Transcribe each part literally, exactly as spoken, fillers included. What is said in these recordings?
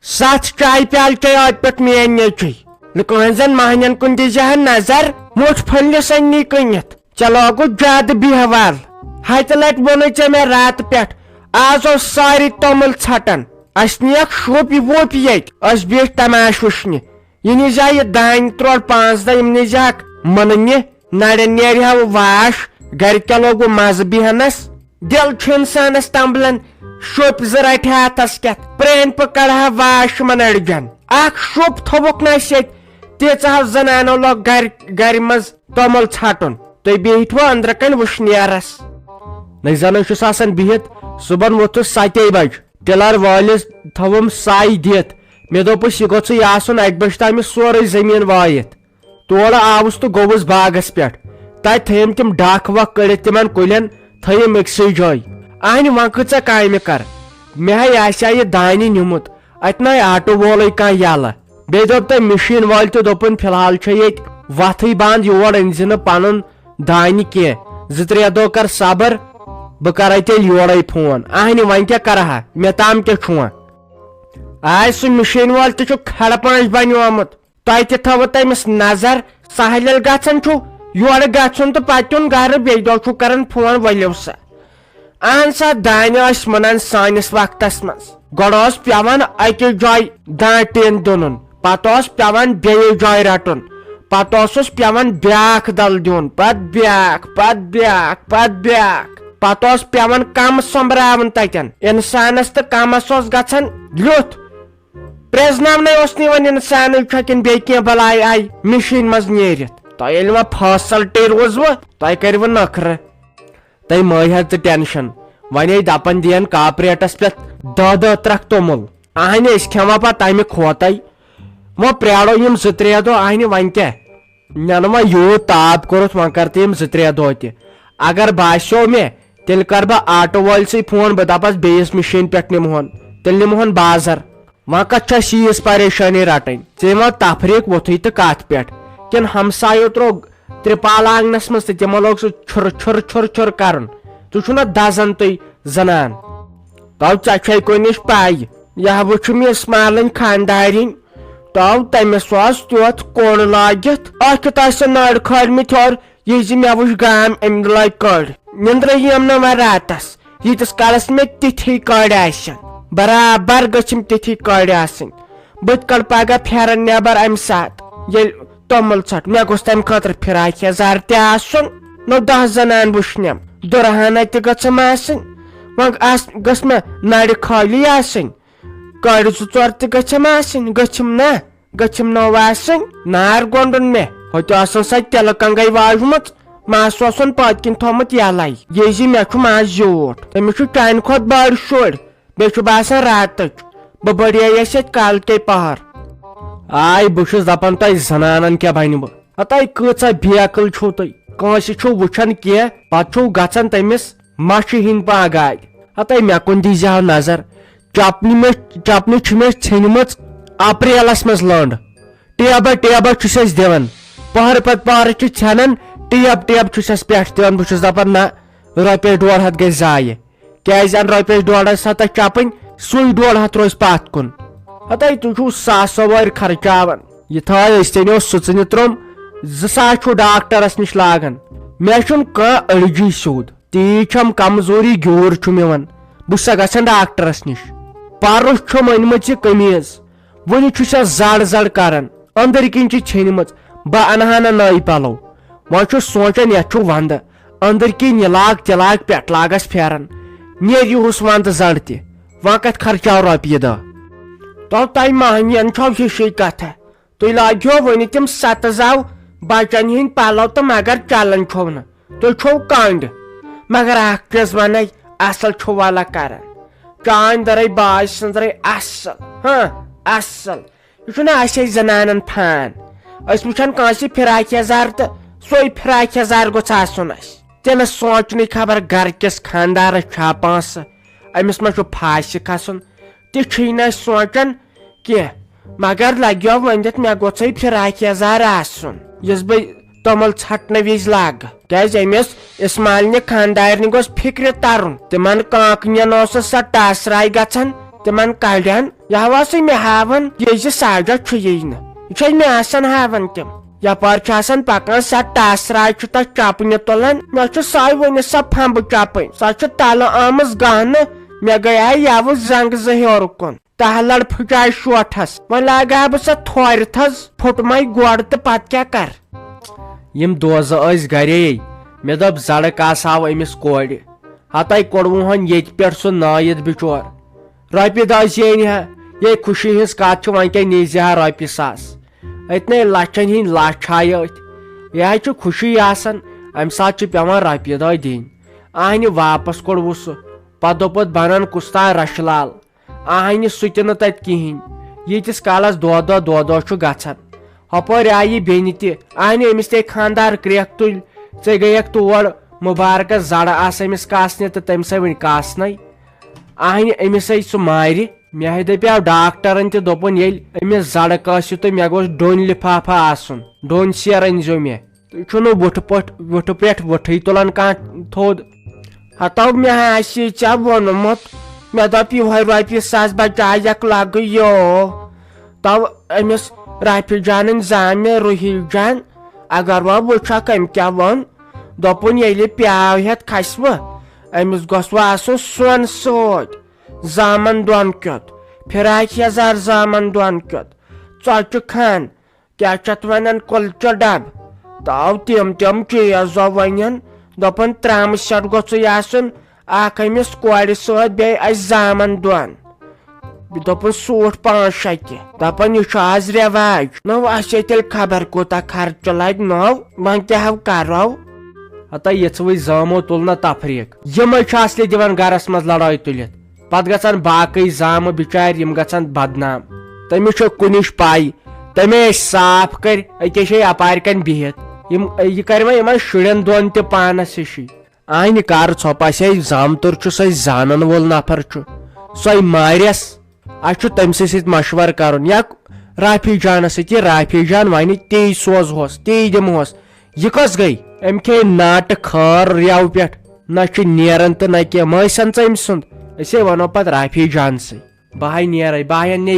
ستھ چایہِ پیالہٕ چے اتھ پٮ۪ٹھ میٲنۍ نیٚچوۍ۔ لُکن زن مہنین کُن دِژ ہا نظر، موٚٹھ پھٔلنہِ سننی کٕنِتھ۔ ژےٚ لوگُتھ زیادٕ بیہوال۔ ہتہِ لٹہِ ووٚنُے ژےٚ مےٚ راتہٕ پٮ۪ٹھ، آز اوس سارے توٚمُل ژھٹان۔ اسہِ نِیکھ شوٚپ یہِ ووٚپ ییٚتہِ، أسۍ بیٖٹھۍ تماشہٕ وٕچھنہِ۔ یہِ نِزِ ہا یہِ دانہِ ترٛوڑ پانٛژھ دہ، یِم نِزِ ہاکھ مٕننہِ۔ نرٮ۪ن نیرِ ہا وۄنۍ واش، گرِ کیٛاہ لوگوٕ مزٕ بیہنس؟ دِل چھُ انسانس تمبلان، شوٚپۍ زٕ رٹہِ ہا اتھس کٮ۪تھ، پرٛٲنۍ پٲٹھۍ کڑٕ ہا واش یِمن أڈجن۔ اکھ شوٚپ تھوٚوُکھ نہٕ اسہِ ییٚتہِ، تیٖژاہو زنانو لوگ گرِ، گرِ منٛز توٚمُل ژھٹُن۔ تُہۍ بیٖٹھوٕ أنٛدرٕ کنہِ وٕشنیرس۔ نٔے زنہٕ چھُس آسان بِہِتھ، صُبحن ووٚتھُس ستے بجہِ، ٹِلر وٲلِس تھوٚوُم سَے دِتھ۔ مےٚ دوٚپُس، یہِ گوٚژھُے آسُن اکہِ بجہِ تام یہِ سورُے زٔمیٖن وٲیِتھ۔ تورٕ آوُس تہٕ گوٚوُس باغس پٮ۪ٹھ۔ تتہِ تھٲیِم تِم ڈکھ وکھ کٔڑِتھ تِمن کُلٮ۪ن، تھٲیِم أکسٕے جایہِ۔ اہنہِ، وۄنۍ کۭژاہ کامہِ کر؟ مےٚ ہے آسہِ ہا یہِ دانہِ نیُمُت، اتہِ نَے آٹو وولٕے کانٛہہ یلہٕ۔ بیٚیہِ دوٚپ تٔمۍ مِشیٖن وٲلۍ تہِ، دوٚپُن، فی الحال چھےٚ ییٚتہِ وتھٕے بنٛد، یور أنۍ زِ نہٕ پنُن دانہِ کینٛہہ۔ زٕ ترٛےٚ دۄہ کر صبر، بہٕ کرے تیٚلہِ یورے فون۔ اہنہِ، وۄنۍ کیٛاہ کرٕ ہا؟ مےٚ تام کیٛاہ چھُ وۄنۍ؟ آے سُہ مِشیٖن وول تہِ چھُ کھڑٕ پانٛچ بنیومُت۔ تۄہہِ تہِ تھٲوٕ تٔمِس نظر، سہل ییٚلہِ گژھان چھُ یورٕ گژھُن تہٕ پتہٕ یُن گرٕ، بیٚیہِ دۄہ چھُ کران فون، ؤلِو سا۔ اہن سا، دانہِ ٲسۍ مُنان سٲنِس وقتس منٛز۔ گۄڈٕ اوس پٮ۪وان أکِس جایہِ دانہِ ٹیٖن دیُنُن، پتہٕ اوس پٮ۪وان بیٚیِس جایہِ رٹُن، پتہٕ اوسُس پٮ۪وان بیٛاکھ دل دیُن، پتہٕ بیٛاکھ، پتہٕ بیٛاکھ، پتہٕ بیٛاکھ، پتہٕ اوس پٮ۪وان کم سۄمبراوُن تتٮ۪ن۔ انسانس تہٕ کمس اوس گژھان لیُتھ۔ پرٛزناونَے اوس نہٕ یِوان اِنسانٕے چھۄکِن بیٚیہِ کینٛہہ بَلاے آیہِ مِشیٖن منٛز نیٖرِتھ۔ تۄہہِ ییٚلہِ وۄنۍ فیسلٹی روٗزوٕ، تۄہہِ کٔرِوٕ نٔکھرٕ۔ تۄہہِ مہٕ ہیٚیِو ژٕ ٹینشن۔ وۄنۍ ٲسۍ دَپان دِیَن کاپ ریٹَس پٮ۪ٹھ دَہ دَہ ترٛکھ توٚمُل۔ اَہنہِ، أسۍ کھٮ۪مہٕ پَتہٕ تَمہِ کھۄتَے۔ وۄنۍ پرٛارو یِم زٕ ترٛےٚ دۄہ، اَہنہِ، وۄنۍ کیٛاہ؟ مےٚ نہٕ وۄنۍ یوٗت تاپھ کوٚرُتھ، وۄنۍ کر تہٕ یِم زٕ ترٛےٚ دۄہ تہِ۔ اگر باسیو مےٚ، تیٚلہِ کر بہٕ آٹو وٲلۍ سٕے فون، بہٕ دپس بیٚیِس مِشیٖن پٮ۪ٹھ نِمہون، تیٚلہِ نِمہون بازر۔ وۄنۍ کتھ چھِ اَسہِ ییٖژ پریشٲنی رٹٕنۍ؟ ژےٚ یِوان تفریٖق ووٚتھُے تہٕ کتھ پٮ۪ٹھ؟ کِنہٕ ہمسایو ترٛوو ترپال آنگنس منٛز تہٕ تِمو لوگ سُہ چھُر چھُر چھُر چھُر کرُن؟ ژٕ چھُکھ نہ دزان تُہۍ زنان؟ تو ژےٚ چھے کُنِچ پَے، یہِ ہا وٕچھُم یہِ اسمالٕنۍ خاندارِنۍ۔ تو تٔمِس اوس تیُتھ کوٚن لٲگِتھ، ٲکھِتھ ٲسۍ نٔر کھٲلمٕتۍ ہیوٚر، یہِ زِ مےٚ وٕچھ گام اَمہِ لَٹہِ کٔڑ۔ نیٚنٛدرٕے یِم نہٕ وۄنۍ راتَس، ییٖتِس کالَس مےٚ تِتھی کٔڑ آسن۔ برابر گٔژھِم تِتھی کٔڑ آسٕنۍ۔ بہٕ تہِ کَڑٕ پَگاہ پھٮ۪رَن نٮ۪بر اَمہِ ساتہٕ، ییٚلہِ توٚمُل ژھٹہٕ۔ مےٚ گوٚژھ تَمہِ خٲطرٕ فِراک یَزار تہِ آسُن۔ نو دَہ زنان وٕچھنٮ۪م، دُرہانہ تہِ گٔژھٕم آسٕنۍ۔ وۄنۍ آس-، گٔژھ مےٚ نَرِ خٲلی آسٕنۍ۔ کٔڑۍ زٕ ژور تہِ گٔژھِم آسٕنۍ، گٔژھِم نا، گٔژھِم نٔو آسٕنۍ۔ نار گۄنڈُن مےٚ، ہوٚتہِ ٲسٕن سۄ تِلہٕ کنگے واجمٕژ، مس اوسُن پٔتۍ کِنۍ تھوٚمُت یَلَے، یہِ زِ مےٚ چھُ مس زیوٗٹھ۔ تٔمِس چھُ چانہِ کھۄتہٕ بٔڑ شُرۍ، بیٚیہِ چھُ باسان راتٕچ۔ بہٕ بٔڑییَس ییٚتہِ کالکے پہر۔ آے، بہٕ چھُس دپان تۄہہِ زنانن کیٛاہ بنہِ بہٕ؟ ہتاے کۭژاہ بے عقل چھِو تُہۍ، کٲنٛسہِ چھِو وٕچھان کینٛہہ، پتہٕ چھِو گژھان تٔمِس مچھِ ہِنٛدۍ پٲٹھۍ گاڑِ۔ ہتاے مےٚ کُن دیٖزِ ہا نظر، چپنہِ مےٚ، چپنہِ چھِ مےٚ ژھیٚنمٕژ اپریلس منٛز لٔنٛڈ۔ ٹیبہ ٹیبہ چھُس أسۍ دِوان، پہرٕ پتہٕ پہرٕ چھِ ژھٮ۪نان، ٹیب ٹیب چھُس أسۍ پٮ۪ٹھ دِوان۔ بہٕ چھُس دپان نہ، رۄپیہِ ڈۄڑ ہتھ گژھِ ضایع۔ کیازِ ان رۄپیس ڈۄڑ ہتھ سا تتھ چپٕنۍ، سُے ڈۄڑ ہتھ روزِ پتھ کُن۔ ہتے تُہۍ چھِو ساسو وٲرۍ خرچاوان۔ یہِ تھٲے أسۍ تیٚلہِ اوس سٕژنہِ ترٛوم، زٕ ساس چھُ ڈاکٹرس نِش لاگان۔ مےٚ چھُنہٕ کانٛہہ أڑجی سیوٚد، تیٖژ چھم کمزوری، گیوٗر چھُم یِوان، بہٕ چھُسا گژھان ڈاکٹرس نِش۔ پرُس چھُم أنمٕژ یہِ قمیٖض، وُنہِ چھُ سا زڑ زڑ کران، أنٛدرۍ کِنۍ چھِ ژھیٚنمٕژ، بہٕ اَنہٕ ہا نہٕ نٔے پلو۔ وۄنۍ چھُس سونٛچان، یتھ چھُ ونٛدٕ، أنٛدرۍ کِنۍ یہِ لاگ تہِ لاگ، پٮ۪ٹھ لاگس پھیرن، نیرِ یِہُس ونٛدٕ زڑ تہِ۔ وۄنۍ کتھ خرچاو رۄپیہِ دہ؟ تو تۄہہِ مہنِین چھو ہِشٕے کتھا، تُہۍ لاگیو وُنہِ تِم ستہٕ زاو بچن ہٕنٛدۍ پلو تہٕ مگر چلان چھو نہٕ، تُہۍ چھو کنٛڈ۔ مگر اکھ چیٖز ونَے، اصل چھو والا کران، چانۍ درے باج سٕنٛزرے اصل، ہاں، اصل۔ یہِ چھُنہٕ اَسہِ زنانن فان۔ أسۍ وٕچھان کٲنٛسہِ فراک یزار تہٕ سُے فراک یزار گوٚژھ آسُن اَسہِ۔ تیٚلہِ سونٛچنٕے خبر گرٕ کِس خاندارس چھا پونٛسہٕ، أمِس ما چھُ پھاسہِ کھسُن، تہِ چھُے نہٕ أسۍ سونٛچان کینٛہہ۔ مگر لگیو ؤنِتھ مےٚ گوٚژھے فراک یزار آسُن، یُس بہٕ توٚمُل ژھٹنہٕ وِزِ لاگہٕ۔ کیازِ أمِس اسمالنہِ خاندارنہِ گوٚژھ فِکرِ ترُن، تِمن کانٛکنٮ۪ن اوسُس سا ٹاسراے گژھان، تِمن کڑٮ۪ن، یہِ ہوا سُہ مےٚ ہاوان، یہِ زِ ساجد چھُ یی نہٕ۔ یہِ چھِ مےٚ آسان ہاوان تِم۔ یپٲرۍ چھِ آسان پکان، سۄ ٹاسراے چھُ تتھ چپنہِ تُلان۔ مےٚ چھُ سۄے وُنہِ سۄ پھمبہٕ چپٕنۍ، سۄ چھِ تلہٕ آمٕژ گہنہٕ۔ مےٚ گٔیے یوٕ زنٛگہٕ زٕ ہیوٚر کُن۔ تہٕ لڑ پھٕچاے شوٹھس۔ وۄنۍ لاگہٕ ہا بہٕ سۄ تھورِ تھز، پھُٹمے گۄڈٕ تہٕ پتہٕ کیٛاہ کر؟ یِم دوزٕ ٲسۍ گرے۔ مےٚ دوٚپ، زڑٕ کاسہٕ ہاو أمِس کورِ۔ ہتَے کوٚڑوُہن ییٚتہِ پٮ۪ٹھ سُہ نٲیِد بِچور۔ رۄپیہِ دَہ زینہِ ہا۔ یے خوشی ہٕنٛز کتھ چھِ، وۄنۍ کیٛاہ نیزِ ہا رۄپیہِ ساس؟ أتنَے لچھن ہٕنٛدۍ لچھ ہایہِ أتھۍ۔ یہِ حظ چھِ خوشی آسان، امہِ ساتہٕ چھِ پٮ۪وان رۄپیہِ دَہ دِنۍ۔ اہنہِ واپس کوٚڑوُ سُہ۔ پتہٕ دوٚپ اتھ بنان کُس تام رچھِ لال۔ اہنہِ سُہ تہِ نہٕ تتہِ کِہینۍ۔ ییٖتِس کالس دۄہ دۄہ دۄہ دۄہ چھُ گژھان۔ ہۄپٲرۍ آیہِ بیٚنہِ تہِ۔ اہنہِ أمِس تہِ خاندار کرٛیکھ تُلۍ۔ ژےٚ گٔیکھ تور مُبارکس زڑٕ آسہٕ أمِس کاسنہِ تہٕ تٔمۍ سٕے وٕنہِ کاسنَے۔ اہنہِ أمِس ہے سُہ مارِ۔ مےٚ ہے دپیٛاو ڈاکٹرن تہِ، دوٚپُن ییٚلہِ أمِس زڑٕ کٲسِو تہٕ مےٚ گوٚژھ ڈوٗنۍ لفافہٕ آسُن، ڈوٗنۍ سیر أنۍزیو مےٚ۔ تُہۍ چھُو نہٕ وُٹھٕ پٲٹھۍ، وُٹھٕ پٮ۪ٹھ وُٹھٕے تُلان کانٛہہ تھوٚد۔ ہتو مےٚ آسہِ ژےٚ ووٚنمُت، مےٚ دوٚپ یِہوے رۄپیہِ ساس بچایکھ لگہٕ یو۔ تو أمِس رافی جانٕنۍ زامہِ روحی جان، اگر وۄنۍ وٕچھکھ أمۍ کیٛاہ ووٚن۔ دوٚپُن ییٚلہِ پیاو ہٮ۪تھ کھسہِ وۄنۍ، أمِس گوٚژھ وۄنۍ آسُن سۄن سۭتۍ۔ زامن دۄن کیُتھ، فراک یزار زامن دۄن کیُتھ، ژۄچہِ خان، کیٛاہ چھِ اتھ ونان، کُلچہِ ڈبہٕ۔ تو تِم تِم چیٖز زو ونن، دوٚپُن ترامہٕ سیٹ گوٚژھُے آسُن اکھ أمِس کورِ سۭتۍ، بیٚیہِ اسہِ زامن دۄن۔ بیٚیہِ دوٚپُن سوٗٹ پانٛژھ شےٚ تہِ۔ دپان یہِ چھُ آز رٮ۪واج۔ نہ وۄنۍ اسہِ ہے تیٚلہِ خبر کوٗتاہ خرچہٕ لگہِ نو، وۄنۍ کیٛاہ ہو کرو؟ ہتا یِژھوٕے زامو تُل نہ تفریٖق۔ یِمے چھِ اصلی دِوان گرس منٛز لڑٲے تُلِتھ۔ پتہٕ گژھن باقٕے زامہٕ بچارۍ، یِم گژھن بدنام۔ تٔمِس چھِ کُنِچ پاے، تٔمۍ ٲسۍ صاف کٔرۍ، أکے چھے اپارِ کنۍ بِہِتھ۔ یِم، یہِ کرِ وۄنۍ یِمن شُرٮ۪ن دۄن تہِ پانس ہِشی۔ آنہِ کر ژھۄپہٕ، اسہِ ہے زامتُر چھُ، سُہ اسہِ زانن وول نفر چھُ، سۄے مارٮ۪س۔ اسہِ چھُ تٔمۍ سٕے سۭتۍ مشورٕ کرُن یا رافی جانس سۭتۍ۔ یہِ رافی جان ونہِ تی سوزہوس، تی دِمہوس۔ یہِ کۄس گٔے؟ أمۍ کھے ناٹہٕ خٲر ریو پٮ۪ٹھ، نہ چھُ نیران تہٕ نہ کینٛہہ۔ مٲسۍ ہن ژٕ أمۍ سُنٛد، أسے ونو پتہٕ رافی جانسٕے۔ بہٕ ہاے نیرے، بہٕ ہاے نے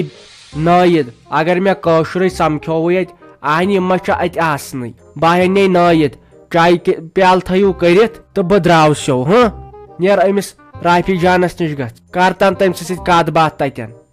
نٲیِد۔ اگر مےٚ کٲشرُے سمکھیووُے اتہِ، آہنہِ یِم ما چھِ اتہِ آسنٕے۔ بہٕ ہاے نے نٲیِد، چایہِ کہ-، پیالہٕ تھٲیِو کٔرِتھ تہٕ بہٕ درٛاوسیو، ہاں؟ نیر أمِس رافی جانس نِش گژھ، کر تام تٔمۍ سٕنٛدِ سۭتۍ کتھ باتھ تتٮ۪ن۔